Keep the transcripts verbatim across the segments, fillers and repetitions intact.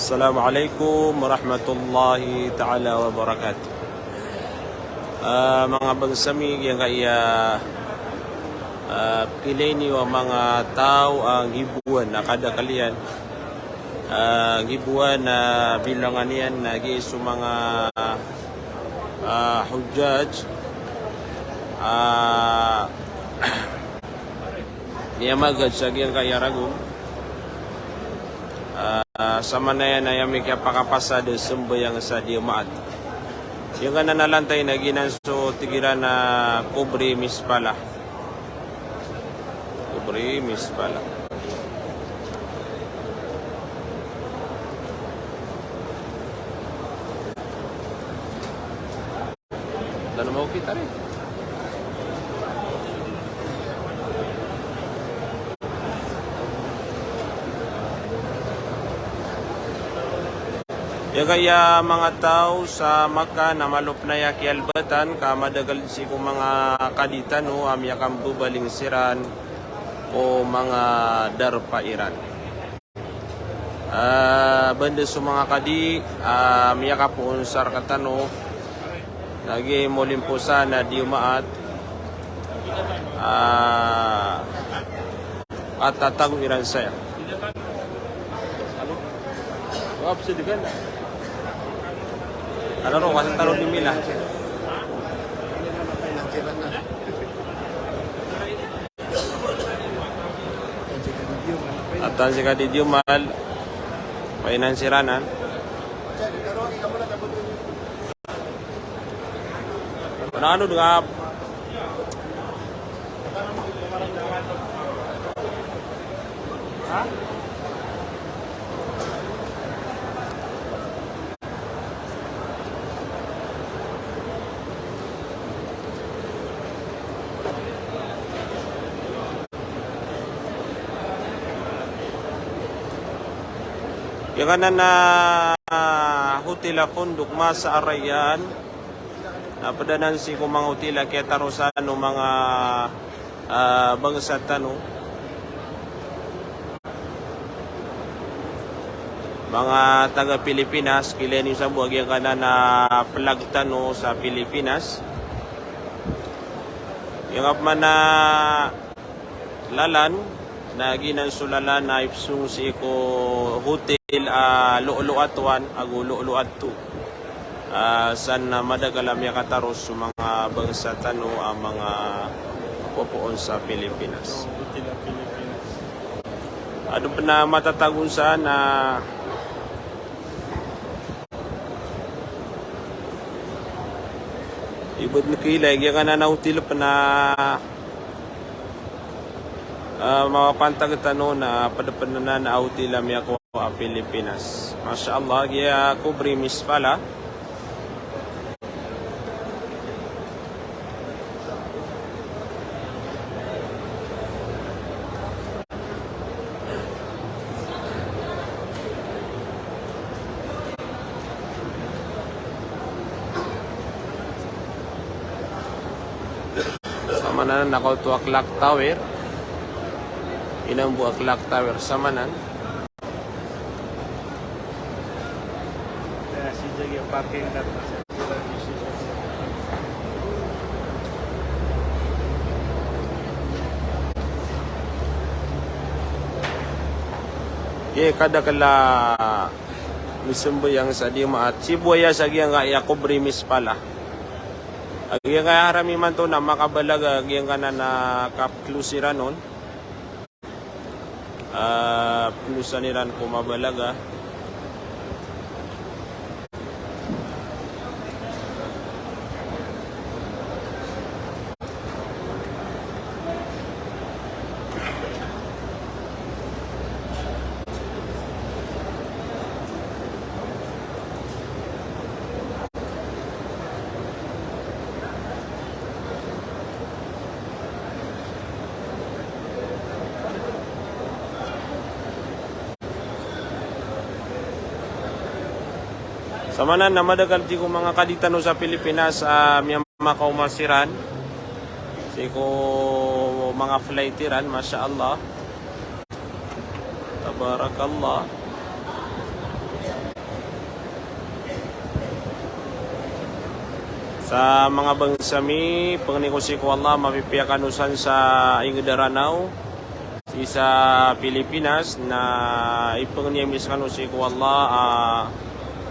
Assalamu alaikum warahmatullahi taala wabarakatuh. Ah, manga bangsa mi, giyangkaya, ah, pkhailay niyo a manga taw a nggiboan a kadakl iyan. Ah, nggiboan a bilangan iyan na giya so manga, ah, hujjaj. Ah, miyamagad sa giyangkaya ragon. Ah, samanaya na aya mikiyapakapasad a sambayang sa Jumaat. Giyangkanan a lantay na giyanan so tig iran a Kubri Mispalah. Kubri Mispalah. Lalo mo kita rin. Giyangkaya manga taw sa Makkah na malo pn aya kiyalbatan ka madakl sii ko manga kadi tano a miyakambabaling siran ko manga darpa iran. Ah, banda so manga kadi, ah, miyakapoon sa rkatano, lagid a molimposan a Jumaat, ah, a tatago iran saya. Ano ro, kasi taro di mila. Atan si Kadi Jumal, painan siran an. Ano, ano, dngap. Giyangkanan a hotel a fondok Masa Ar-Rayyan, na pd anan sii ko manga hotel a kiyatarosan o manga, ah, bangsa tano. Manga taga Pilipinas, kilaya niyo sa bo a giyangkanan a flag tano sa Pilipinas. Giyangkanan a lalan, na giyanan so lalan a ipsong sii ko hotel a Lu'lu'at one ago Lu'lu'at two. Ah, san na madakl a miyakataros so manga bangsa tano a manga popoon sa Pilipinas. Adn pn a matatago san na ibd na kilay giyangkanan a hotel pn a, ah, mapapantag tano na pd pn anan a hotel a miyakowa a Pilipinas. Masha Allah, giya Kubri Mispalah. Samanan na kaoto a clock tower. Inan bo a clock tower samanan. Giya kadakl a misambayang sa Jumaat, sii bo aya sa giyangkaya Kubri Mispalah. A giyangkaya haram imanto na makabalaga, giyangkanan a kapklos iran on. Ah, pklosan iran ko mabalaga. Samanan na madakl sii ko manga kadi tano sa Pilipinas a miyamakaoma siran sii ko manga flight iran, masha Allah. Tabarakallah. Sa manga bangsa mi, pangni ko sii ko Allah, mapipiya kano san sa ingd a Ranaw, sii sa Pilipinas, na ipangni ami skano sii ko Allah a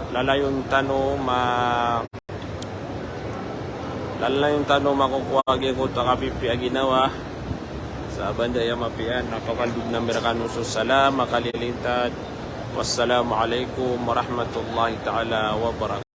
lalayon tano ma lalayon tano makokowa giyangkoto a kapipiya a ginawa. Sa banda aya mapiya, na pakaldog na mirakano so salam a kalilintad. Wassalamu alaikum warahmatullahi ta'ala wabarakatuh.